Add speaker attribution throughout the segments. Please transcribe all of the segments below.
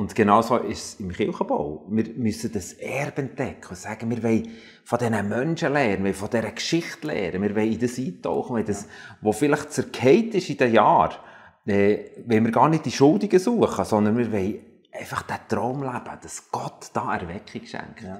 Speaker 1: Und genauso ist es im Kirchenbau. Wir müssen das Erbe entdecken und sagen, wir wollen von diesen Menschen lernen, wir wollen von dieser Geschichte lernen, wir wollen in das eintauchen, wir wollen das, was vielleicht zerkehrt ist in den Jahren, wenn wir gar nicht die Schuldigen suchen, sondern wir wollen einfach den Traum leben, dass Gott da Erweckung schenkt. Ja.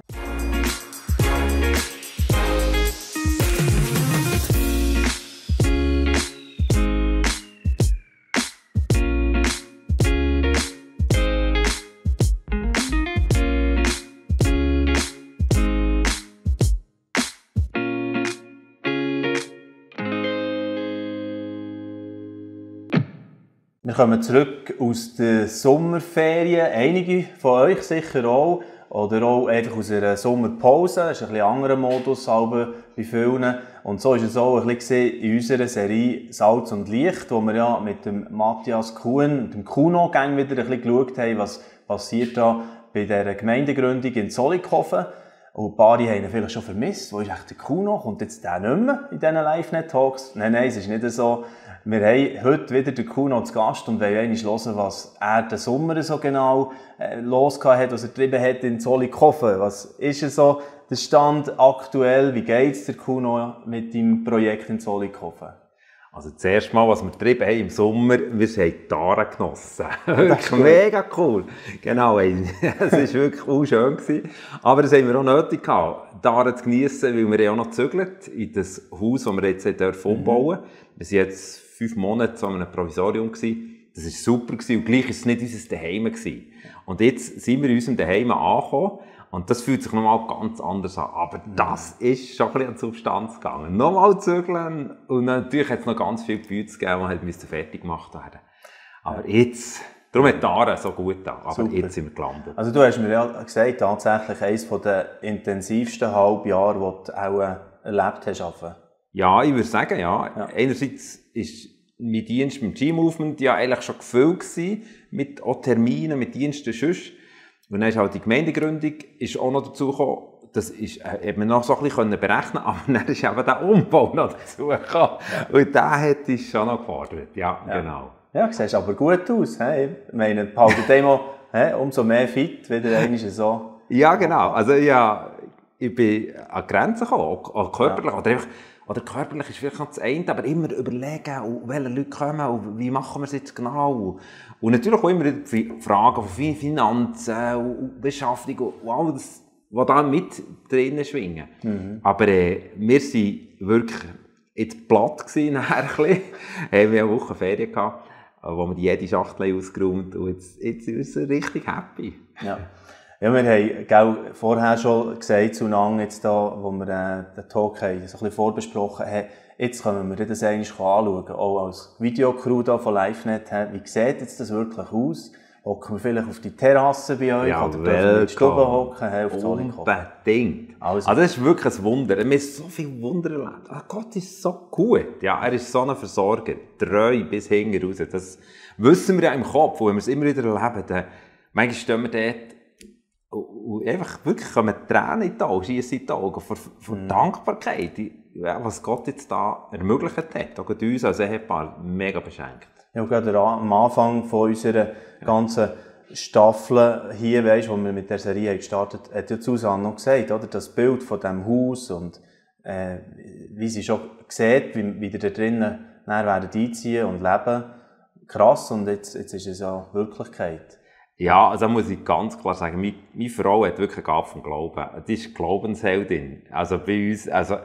Speaker 2: Wir kommen zurück aus den Sommerferien. Einige von euch sicher auch. Oder auch einfach aus einer Sommerpause. Das ist ein bisschen anderer Modus bei vielen. Und so war es auch ein bisschen in unserer Serie Salz und Licht, wo wir ja mit dem Matthias Kuhn und dem Kuno wieder ein bisschen geschaut haben, was passiert da bei dieser Gemeindegründung in Zollikofen. Und ein paar haben ihn vielleicht schon vermisst. Wo ist echt der Kuno? Kommt jetzt der nicht mehr in diesen Live-Net-Talks? Nein, es ist nicht so. Wir haben heute wieder den Kuno zu Gast und wollen einmal hören, was er den Sommer so genau losgehabt hat, was er getrieben hat in Zollikofen. Was ist so der Stand aktuell? Wie geht es der Kuno mit deinem Projekt in Zollikofen?
Speaker 1: Also das erste Mal, was wir getrieben haben im Sommer, wir haben die Aare genossen. Wirklich mega cool. Genau, es war wirklich auch schön gewesen. Aber das haben wir auch nötig gehabt, die Aare zu geniessen, weil wir auch noch gezögert in das Haus, das wir jetzt umbauen dürfen. Wir sind jetzt 5 Monate zu einem Provisorium gewesen. Das war super gewesen. Und gleich war es nicht unser Daheim gewesen. Und jetzt sind wir in unserem Daheim angekommen. Und das fühlt sich nochmal ganz anders an. Aber das ist schon ein bisschen an die Substanz gegangen. Nochmal zügeln. Und natürlich hat es noch ganz viele Gebäude gegeben, die fertig gemacht werden. Aber jetzt, darum hat die Aare so gut da. Aber super. Jetzt sind wir gelandet.
Speaker 2: Also du hast mir ja gesagt, tatsächlich eines der intensivsten Halbjahre, die du auch erlebt hast.
Speaker 1: Ja, ich würde sagen, ja. Einerseits ist mein Dienst beim G-Movement ja eigentlich schon gefüllt gewesen, mit auch Terminen, mit Diensten sonst. Und dann ist halt die Gemeindegründung ist auch noch dazu gekommen. Das ist, hat man noch so ein bisschen berechnen, aber dann ist eben der Umbau noch dazu gekommen. Und der hat uns schon noch gefordert. Ja, genau.
Speaker 2: Ja, du siehst aber gut aus. He? Ich meine, behaltet immer umso mehr fit, wieder einmal so.
Speaker 1: Ja, genau. Also ja, ich bin an Grenzen gekommen, auch körperlich. Ja. Oder körperlich ist vielleicht noch das eine, aber immer überlegen, welche Leute kommen und wie machen wir es jetzt genau. Und natürlich auch immer Fragen von Finanzen und Beschaffung und alles, was da mit drinnen schwingen. Mhm. Aber wir waren wirklich jetzt platt gewesen, nachher haben wir eine Woche Ferien gehabt, wo wir jede Schachtel ausgeräumt und jetzt sind wir so richtig happy.
Speaker 2: Ja. Ja, wir haben vorher schon gesagt zueinander, jetzt da, wo wir den Talk haben, so ein bisschen vorbesprochen haben, jetzt können wir das einmal anschauen, auch als Videocrew da von LiveNet. Wie sieht jetzt das wirklich aus? Hocken wir vielleicht auf die Terrasse bei euch
Speaker 1: ja,
Speaker 2: oder dürfen wir in die Stube hocken auf
Speaker 1: Zollikofen? Unbedingt. Also das ist wirklich ein Wunder. Wir haben so viel Wunder erlebt. Oh Gott ist so gut. Ja, er ist so ein Versorger. Treu bis hinten raus. Das wissen wir ja im Kopf, wenn wir es immer wieder erleben. Manchmal stehen wir dort und einfach wirklich kommen Tränen in die Augen, schiessen in die Augen vor Dankbarkeit, was Gott jetzt da ermöglicht hat. Auch uns als Ehepaar mega beschenkt.
Speaker 2: Ja, gerade am Anfang von unserer ganzen Staffel hier, weißt, wo wir mit der Serie gestartet haben, hat ja Susanne noch gesagt, oder? Das Bild von diesem Haus und wie sie schon sieht, wie ihr da drinnen einziehen und leben. Krass, und jetzt ist es ja Wirklichkeit.
Speaker 1: Ja, also muss ich ganz klar sagen, meine Frau hat wirklich eine Gabe vom Glauben. Die ist Glaubensheldin. Also bei uns, also,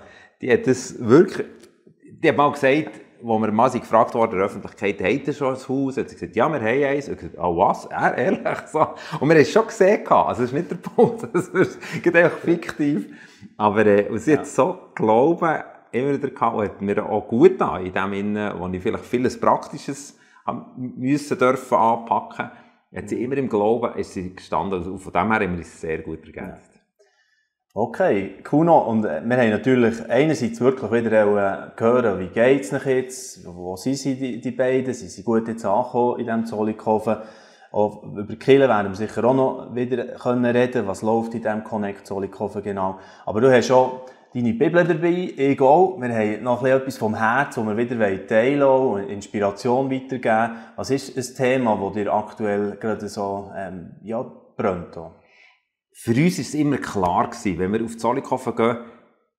Speaker 1: die hat das wirklich, die hat mal gesagt, wo wir mal gefragt wurden in der Öffentlichkeit, habt ihr schon ein Haus? Hat sie gesagt, ja, wir haben eins. Und ich gesagt, oh was? Ehrlich? So. Und wir haben es schon gesehen, also das ist nicht der Punkt, das ist einfach fiktiv. Aber sie hat so Glauben immer wieder gehabt, und hat mir auch gut getan, in dem Sinne, wo ich vielleicht vieles Praktisches müssen dürfen anpacken. Hat sie immer im Glauben ist sie gestanden, und von dem her haben wir uns sehr gut ergänzt.
Speaker 2: Okay, Kuno, und wir haben natürlich einerseits wirklich wieder hören, wie geht es euch jetzt, wo sind sie, die beiden, sind sie gut jetzt angekommen in diesem Zollikofen. Auch über Kirche werden wir sicher auch noch wieder reden können, was läuft in diesem Connect Zollikofen genau. Aber du hast schon deine Bibel dabei, ich auch. Wir haben noch etwas vom Herz, das wir wieder teilen wollen und Inspiration weitergeben. Was ist ein Thema, das dir aktuell gerade so brennt?
Speaker 1: Für uns war es immer klar gewesen, wenn wir auf Zollikofen gehen,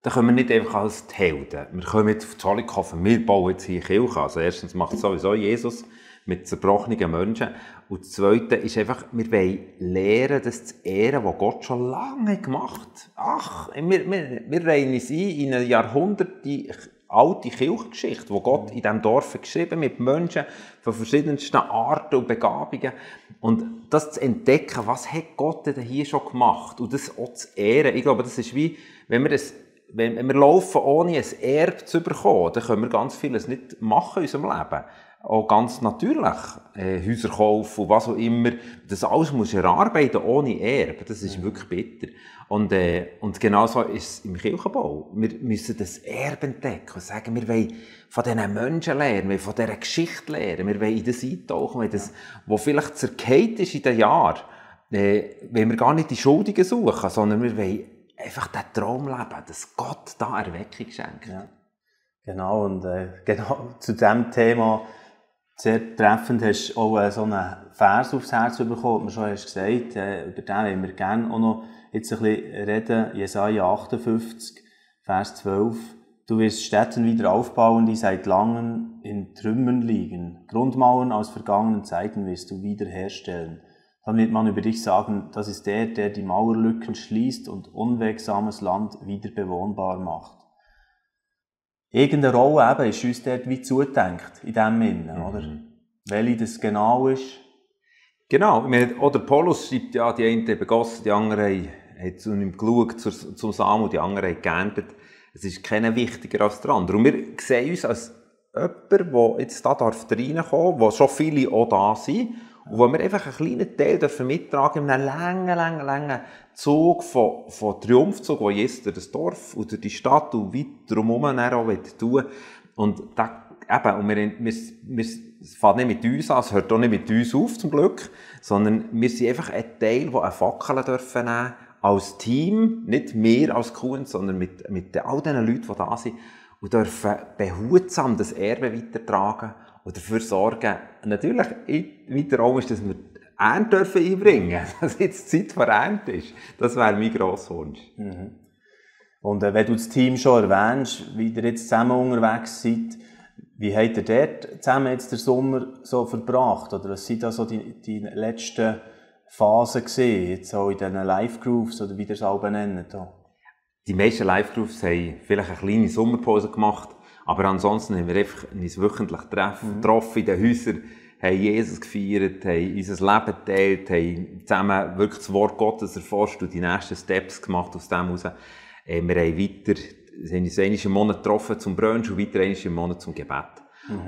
Speaker 1: dann können wir nicht einfach als die Helden. Wir kommen jetzt auf Zollikofen, wir bauen jetzt hier Kirche. Also erstens macht sowieso Jesus mit zerbrochenen Menschen. Und das Zweite ist einfach, wir wollen lernen, das zu ehren, was Gott schon lange gemacht hat. Wir reihen uns ein in eine Jahrhunderte alte Kirchengeschichte, die Gott in diesem Dorf geschrieben mit Menschen von verschiedensten Arten und Begabungen. Und das zu entdecken, was hat Gott denn hier schon gemacht und das auch zu ehren. Ich glaube, das ist wie, wenn wir laufen, ohne ein Erbe zu bekommen, dann können wir ganz vieles nicht machen in unserem Leben. Auch ganz natürlich, Häuser kaufen und was auch immer. Das alles musst du erarbeiten ohne Erbe. Das ist wirklich bitter. Und genau so ist es im Kirchenbau. Wir müssen das Erbe entdecken und sagen, wir wollen von diesen Menschen lernen, wir wollen von dieser Geschichte lernen, wir wollen in das eintauchen, was vielleicht zerkehrt ist in den Jahren. Wenn wir gar nicht die Schuldigen suchen, sondern wir wollen einfach den Traum leben, dass Gott da Erweckung schenkt. Ja.
Speaker 2: Genau, und genau zu diesem Thema sehr treffend hast du auch so einen Vers aufs Herz bekommen, wie du schon hast gesagt, über den wollen wir gerne auch noch jetzt ein bisschen reden. Jesaja 58, Vers 12. Du wirst Städten wieder aufbauen, die seit langem in Trümmern liegen. Grundmauern aus vergangenen Zeiten wirst du wiederherstellen. Dann wird man über dich sagen, das ist der die Mauerlücken schließt und unwegsames Land wieder bewohnbar macht. Irgendeine Rolle eben ist uns dort wie zugedenkt, in dem Innen, oder? Welche das genau ist.
Speaker 1: Genau, oder Paulus schreibt ja, die einen haben begossen, die anderen haben zu ihm geschaut, zum Samen, die anderen haben geerntet. Es ist keiner wichtiger als der andere. Und wir sehen uns als jemand, der jetzt da reinkommen darf, wo schon viele auch da sind, und wo wir einfach einen kleinen Teil mittragen in einem langen Zug von Triumphzug, den Jesus durch das Dorf oder die Stadt und weit drumherum auch tun will. Und es fängt nicht mit uns an, es hört auch nicht mit uns auf, zum Glück, sondern wir sind einfach ein Teil, der eine Fackel nehmen dürfen als Team, nicht wir als Kuhn, sondern mit all den Leuten, die da sind, und dürfen behutsam das Erbe weitertragen und dafür sorgen, natürlich weiter auch ist, dass wir die Ernte einbringen dürfen, dass jetzt die Zeit für Ernte ist. Das wäre mein grosser Wunsch.
Speaker 2: Mhm. Und wenn du das Team schon erwähnst, wie ihr jetzt zusammen unterwegs seid, wie habt ihr dort zusammen jetzt den Sommer so verbracht? Oder was sind da so die letzten Phasen gesehen, jetzt auch in diesen Live-Grooves, oder wie ihr es auch nennen?
Speaker 1: Die meisten Live-Grooves haben vielleicht eine kleine Sommerpause gemacht, aber ansonsten haben wir einfach uns wöchentlich getroffen in den Häusern, haben Jesus gefeiert, haben unser Leben geteilt, haben zusammen wirklich das Wort Gottes erforscht und die nächsten Steps gemacht aus dem heraus. Wir haben uns einmal im Monat getroffen zum Brunch und weiter einmal im Monat zum Gebet.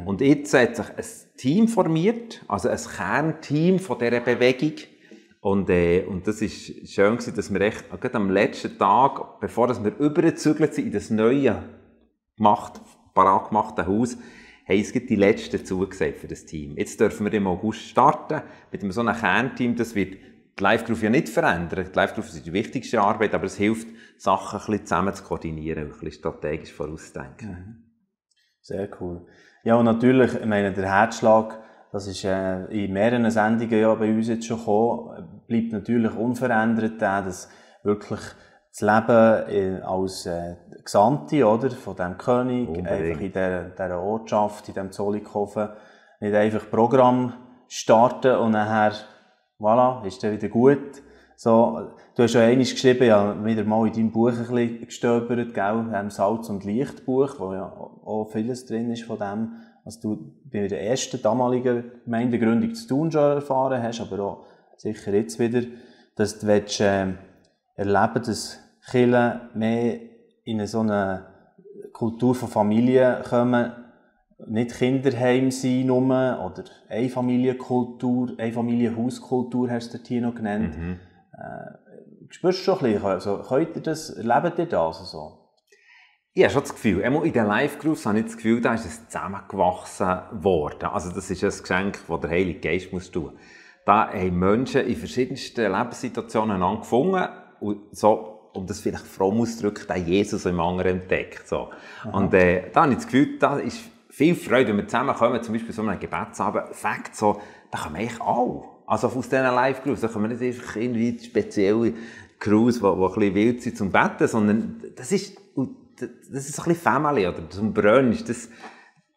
Speaker 1: Und jetzt hat sich ein Team formiert, also ein Kernteam von dieser Bewegung. Und das war schön, dass wir echt gerade am letzten Tag, bevor wir übergezügelt sind in das neue, parat gemachte Haus, haben uns die letzten zugesagt für das Team. Jetzt dürfen wir im August starten mit so einem Kernteam. Das wird die Live-Group ja nicht verändern. Die Live-Group ist die wichtigste Arbeit, aber es hilft, Sachen ein bisschen zusammen zu koordinieren und ein bisschen strategisch vorauszudenken.
Speaker 2: Sehr cool. Ja, und natürlich, ich meine, der Herzschlag, das ist in mehreren Sendungen ja bei uns jetzt schon gekommen, bleibt natürlich unverändert, dass wirklich das Leben als Gesandte, oder, von diesem König, einfach in dieser Ortschaft, in diesem Zollikofen, nicht einfach Programm starten und nachher, voilà, ist dann wieder gut. So, du hast ja einmal geschrieben, ja, wieder mal in deinem Buch ein bisschen gestöbert, gell, im Salz- und Lichtbuch, wo ja auch vieles drin ist von dem, was du bei der ersten damaligen Gemeindegründung zu tun schon erfahren hast, aber auch sicher jetzt wieder, dass du erleben, dass Kirchen mehr in so eine Kultur von Familie kommen, nicht Kinderheim sein nur, oder Einfamilienkultur, Einfamilienhauskultur hast du hier noch genannt. Spürst du schon ein bisschen, also, erlebt ihr das so?
Speaker 1: Ich habe schon das Gefühl, in den Live-Grooves habe ich das Gefühl, da ist es zusammengewachsen worden. Also das ist ein Geschenk, das der Heilige Geist muss tun. Da haben Menschen in verschiedensten Lebenssituationen angefangen und so um das vielleicht fromm auszudrücken, den Jesus im anderen entdeckt. So. Und da habe ich das Gefühl, da ist viel Freude, wenn wir zusammenkommen, zum Beispiel so einem Gebetsabend, Fakt so, da kommen eigentlich alle. Also aus diesen Live-Groups, da kommen wir nicht einfach irgendwie spezielle Crews, die ein bisschen wild sind zum Betten, sondern das ist so ein bisschen Family, oder zum Brunch,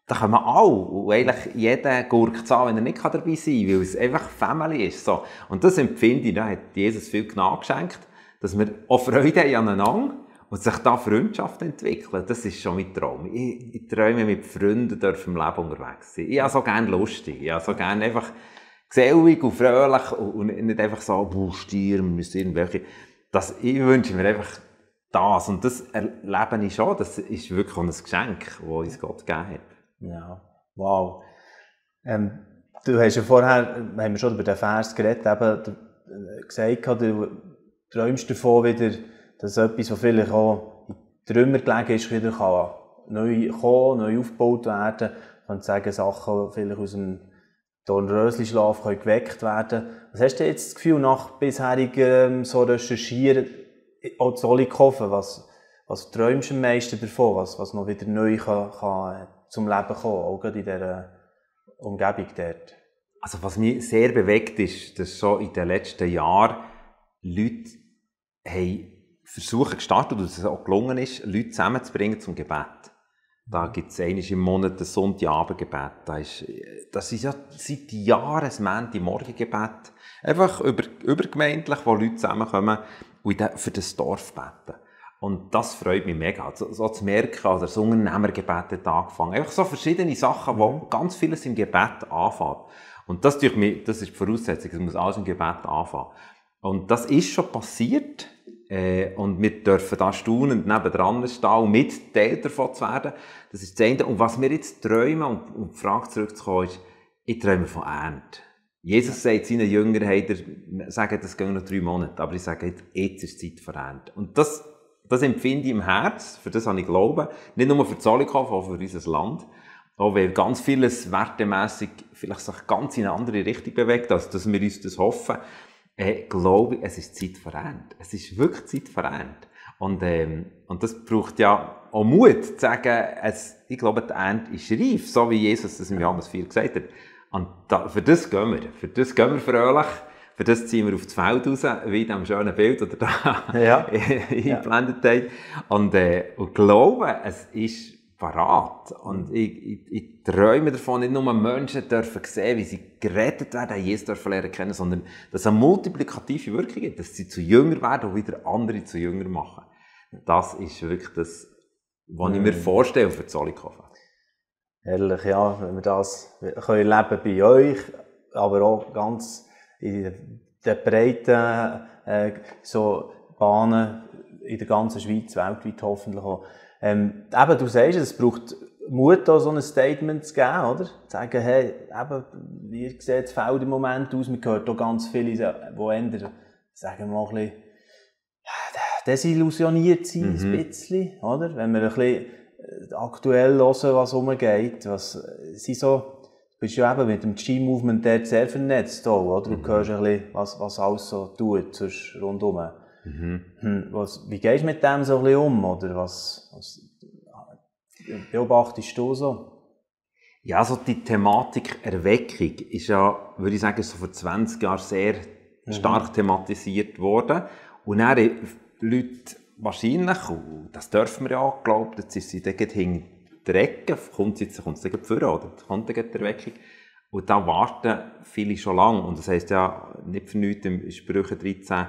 Speaker 1: da kommen alle. Und eigentlich jeder gurkt an, wenn er nicht dabei sein kann, weil es einfach Family ist. So. Und das empfinde ich, da hat Jesus viel Gnade geschenkt, dass wir auch Freude haben aneinander und sich da Freundschaft entwickeln. Das ist schon mein Traum. Ich träume, mit Freunden im Leben unterwegs sein. Ich habe so gerne lustig. Ich habe so gerne einfach gesellig und fröhlich und nicht einfach so, Stier, wir müssen irgendwelche. Ich wünsche mir einfach das. Und das erlebe ich schon. Das ist wirklich ein Geschenk, das uns Gott gegeben hat.
Speaker 2: Ja, wow. Du hast ja vorher, haben wir schon über den Vers geredet, eben, gesagt, du träumst davon wieder, dass etwas, was vielleicht auch in Trümmer gelegen ist, wieder neu kommen, neu aufgebaut werden. Ich könnte sagen, Sachen, die vielleicht aus dem Dornröschen-Schlaf geweckt werden. Was hast du jetzt das Gefühl, nach bisherigem so Recherchieren, auch zu Zollikofen, was träumst du am meisten davon, was noch wieder neu kann zum Leben kommen, auch gerade in dieser Umgebung dort?
Speaker 1: Also was mich sehr bewegt ist, dass schon in den letzten Jahren Leute haben versuchen gestartet, und es auch gelungen ist, Leute zusammenzubringen zum Gebet. Da gibt es einmal im Monat ein Sonntagabendgebet. Das ist ja seit Jahren ein Montagmorgengebet. Einfach übergemeindlich, wo Leute zusammenkommen und für das Dorf beten. Und das freut mich mega. So zu merken, also das Unternehmergebet hat angefangen. Einfach so verschiedene Sachen, wo ganz vieles im Gebet anfängt. Und das ist die Voraussetzung, es muss alles im Gebet anfangen. Und das ist schon passiert. Und wir dürfen da staunend nebendran stehen und mit Teil davon zu werden. Das ist das eine. Und was wir jetzt träumen, um die Frage zurückzukommen, ist, ich träume von Ernte. Jesus sagt seinen Jüngern, sagen, das gehen noch 3 Monate, aber ich sage, jetzt ist Zeit für Ernte. Und das empfinde ich im Herz, für das habe ich Glauben, nicht nur für Zollikofen, auch für unser Land. Auch weil ganz vieles wertemässig vielleicht sich ganz in eine andere Richtung bewegt, als dass wir uns das hoffen. Glaube ich, es ist Zeit für Ernte. Es ist wirklich Zeit für Ernte. Und das braucht ja auch Mut, zu sagen, ich glaube, die Ernte ist reif, so wie Jesus das im Johannes 4 gesagt hat. Und für das gehen wir. Für das gehen wir fröhlich. Für das ziehen wir aufs Feld raus, wie in diesem schönen Bild, das ihr da eingeblendet habt. Und glauben, es ist parat. Und ich träume davon, nicht nur Menschen dürfen sehen, wie sie gerettet werden, Jesus dürfen lernen kennen, sondern dass es eine multiplikative Wirkung gibt, dass sie zu Jünger werden und wieder andere zu Jünger machen. Das ist wirklich das, was ich mir vorstelle für Zollikofen.
Speaker 2: Herrlich, ja, wenn wir das erleben bei euch, aber auch ganz in den breiten so Bahnen in der ganzen Schweiz, weltweit hoffentlich auch. Eben, du sagst, es braucht Mut, da so ein Statement zu geben, oder? Zu sagen, hey, eben, wie sieht das Feld im Moment aus? Man hört auch ganz viele, die eher, sagen wir mal, ein bisschen desillusioniert sind, ein bisschen, oder? Wenn wir ein bisschen aktuell hören, was umgeht, du bist ja eben mit dem G-Movement dort sehr vernetzt, oder? Du hörst ein bisschen, was alles so tut, sonst rundum. Wie gehst du mit dem so ein bisschen um, oder was beobachtest du so?
Speaker 1: Ja, so die Thematik Erweckung ist ja, würde ich sagen, so vor 20 Jahren sehr stark thematisiert worden. Und dann Leute wahrscheinlich, und das dürfen wir ja auch glauben, jetzt ist sie dann hinter der Ecke, kommt es dann vor, oder kommt dann die Erweckung. Und da warten viele schon lange. Und das heisst ja nicht für nichts im Sprüche 13,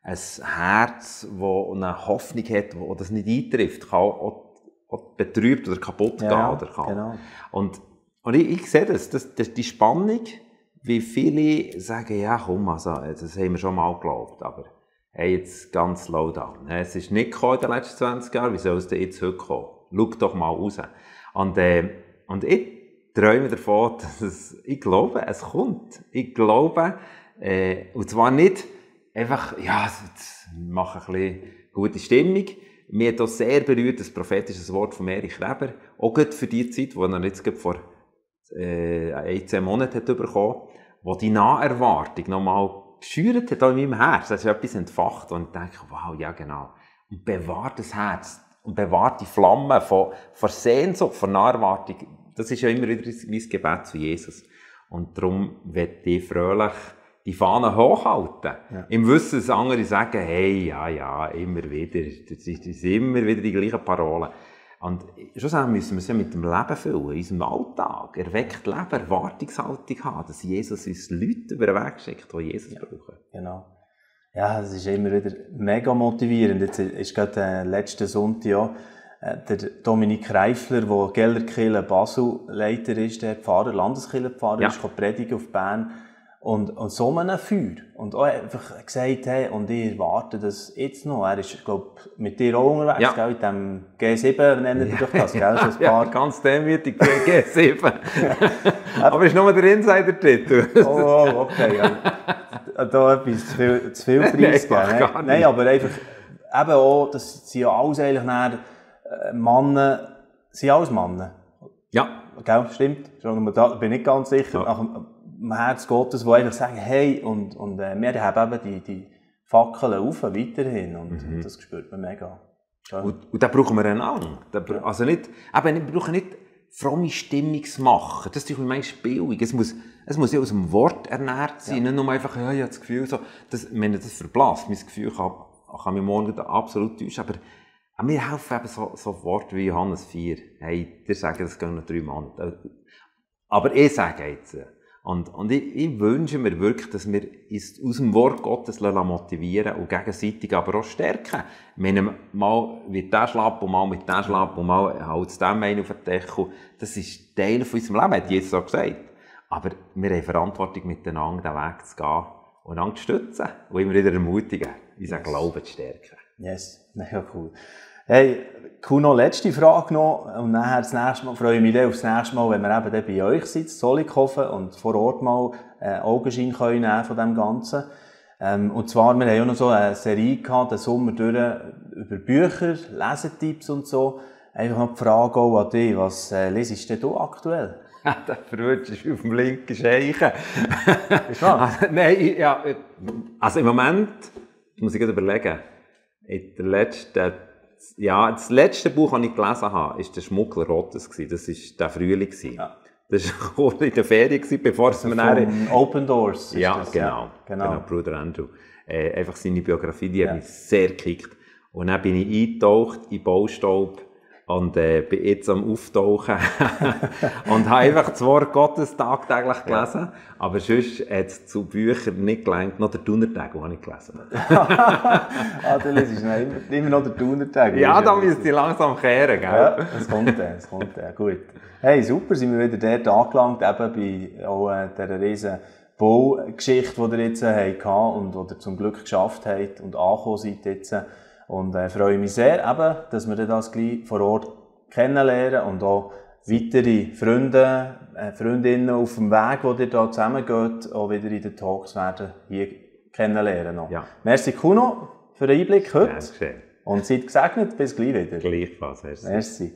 Speaker 1: ein Herz, das eine Hoffnung hat, das das nicht eintrifft, kann auch betrübt oder kaputt gehen. Oder kann.
Speaker 2: Genau.
Speaker 1: Und ich sehe das die Spannung, wie viele sagen, ja komm, also, das haben wir schon mal geglaubt, aber hey, jetzt ganz low down. Es ist nicht gekommen in den letzten 20 Jahren, wie soll es denn jetzt heute kommen? Schau doch mal raus. Und ich träume davon, ich glaube, es kommt. Ich glaube, und zwar nicht einfach, ja, jetzt mache ich ein bisschen gute Stimmung. Mir hat auch sehr berührt das prophetische Wort von Erich Reber, auch gerade für die Zeit, die er jetzt vor 1-2 Monaten hat bekommen, wo die Naherwartung nochmal geschürt hat, auch in meinem Herz. Das ist etwas entfacht und ich denke, wow, ja genau. Und bewahrt das Herz und bewahrt die Flamme von Sehnsucht, von Erwartung. Das ist ja immer wieder mein Gebet zu Jesus. Und darum werde ich fröhlich die Fahne hochhalten. Ja. Im Wissen, dass andere sagen, hey, ja, immer wieder. Das sind immer wieder die gleichen Parolen. Und schlussendlich müssen wir es ja mit dem Leben füllen, in unserem Alltag. Erweckt Leben, Erwartungshaltung haben, dass Jesus uns Leute über den Weg schickt, die Jesus brauchen.
Speaker 2: Genau. Ja, das ist immer wieder mega motivierend. Jetzt ist gerade letzten Sonntag der Dominik Reifler, der Gellerkirche Basel Leiter ist, der Pfarrer, Landeskirchenpfarrer, ist predigen auf Bern. Und so ein Feuer. Und auch einfach gesagt, hey, und ich warte das jetzt noch. Er ist, glaube ich, mit dir auch unterwegs, gell, in dem G7, nennen die doch das, gell? So ein paar.
Speaker 1: Ganz demütig, G7. Aber ist nur der Insider-Titel.
Speaker 2: Oh, okay. Ja. Da etwas zu viel preisgeben. Nein, aber einfach, eben auch, das sind ja alles eigentlich nachher, Männer, sind alles Männer.
Speaker 1: Ja.
Speaker 2: Gell, stimmt. Da bin ich nicht ganz sicher. Ja. Nach dem Herz Gottes, die einfach sagen, hey, und wir haben eben die Fackeln auf, weiterhin. Und das spürt man mega.
Speaker 1: Und da brauchen wir einander. Also nicht, wir brauchen nicht fromme Stimmungsmacher. Das ist meist billig. Es muss ja aus dem Wort ernährt sein. Nicht nur einfach, ja, ich habe das Gefühl, so, das verblasst. Mein Gefühl kann mich morgen absolut täuschen. Aber mir helfen eben so Worte wie Johannes 4. Hey, dir sagen, das gehen noch 3 Monate. Aber ich sage jetzt, und ich wünsche mir wirklich, dass wir uns aus dem Wort Gottes motivieren und gegenseitig aber auch stärken. Wenn mal wird der schlapp und mal mit der schlapp und mal haut es dem einen auf den Deckel. Das ist Teil von unserem Leben, hat Jesus auch gesagt. Aber wir haben Verantwortung, miteinander den Weg zu gehen und einander zu stützen und immer wieder ermutigen, unseren Glauben zu stärken.
Speaker 2: Yes, mega cool. Hey, Kuno, letzte Frage noch. Und nachher das nächste Mal, freue ich mich aufs nächste Mal, wenn wir eben dann bei euch sind, in Zollikofen, und vor Ort mal Augenschein können nehmen von dem Ganzen. Und zwar, wir haben ja noch so eine Serie gehabt, den Sommer durch, über Bücher, Lesetipps und so. Einfach noch die Frage auch an dich, was lesest denn du aktuell?
Speaker 1: Der Frutsch ist auf dem linken Scheichen.
Speaker 2: Ist wahr?
Speaker 1: Nein, ja, also im Moment, muss ich gerade überlegen, das letzte Buch, das ich gelesen habe, war «Der Schmuggler Rotes». Das war der Frühling. Ja. Das war in der Ferien, bevor es mir
Speaker 2: von Open Doors.
Speaker 1: Ja, das, genau. Bruder Andrew. Einfach seine Biografie, die hat mich sehr gekickt. Und dann bin ich eingetaucht in Baustaub und bin jetzt am Auftauchen und habe einfach das Wort Gottes tagtäglich gelesen. Aber sonst hat es zu Büchern nicht gelangt, noch der Thunertag, den ich gelesen habe.
Speaker 2: Du liest immer noch der Thunertag.
Speaker 1: Ja, da müsst ihr langsam kehren, gell?
Speaker 2: Ja, das kommt dann, gut. Hey, super, sind wir wieder dort angelangt, eben bei auch dieser riesen Baugeschichte, die ihr jetzt hattet und die ihr zum Glück geschafft habt und angekommen seid jetzt. Und freue mich sehr, eben, dass wir das gleich vor Ort kennenlernen und auch weitere Freunde, Freundinnen auf dem Weg, wo ihr da zusammengeht, auch wieder in den Talks werden hier kennenlernen. Ja. Merci Kuno für den Einblick heute.
Speaker 1: Ja,
Speaker 2: und seid gesegnet, bis gleich wieder.
Speaker 1: Gleichfalls,
Speaker 2: merci.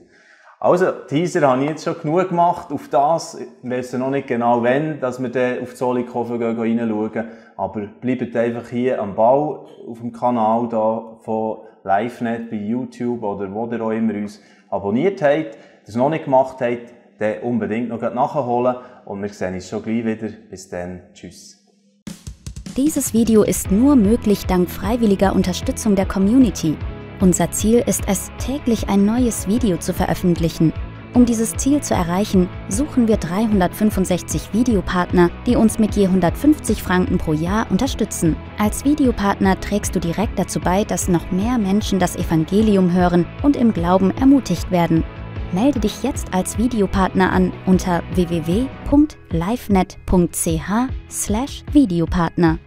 Speaker 2: Also, Teaser habe ich jetzt schon genug gemacht auf das. Ich weiss noch nicht genau, wann, dass wir dann auf Zollikofen reinschauen. Aber bleibt einfach hier am Ball auf dem Kanal da von LiveNet bei YouTube oder wo ihr auch immer uns abonniert habt. Das noch nicht gemacht habt, dann unbedingt noch nachholen. Und wir sehen uns schon gleich wieder. Bis dann. Tschüss.
Speaker 3: Dieses Video ist nur möglich dank freiwilliger Unterstützung der Community. Unser Ziel ist es, täglich ein neues Video zu veröffentlichen. Um dieses Ziel zu erreichen, suchen wir 365 Videopartner, die uns mit je 150 Franken pro Jahr unterstützen. Als Videopartner trägst du direkt dazu bei, dass noch mehr Menschen das Evangelium hören und im Glauben ermutigt werden. Melde dich jetzt als Videopartner an unter www.livenet.ch/Videopartner.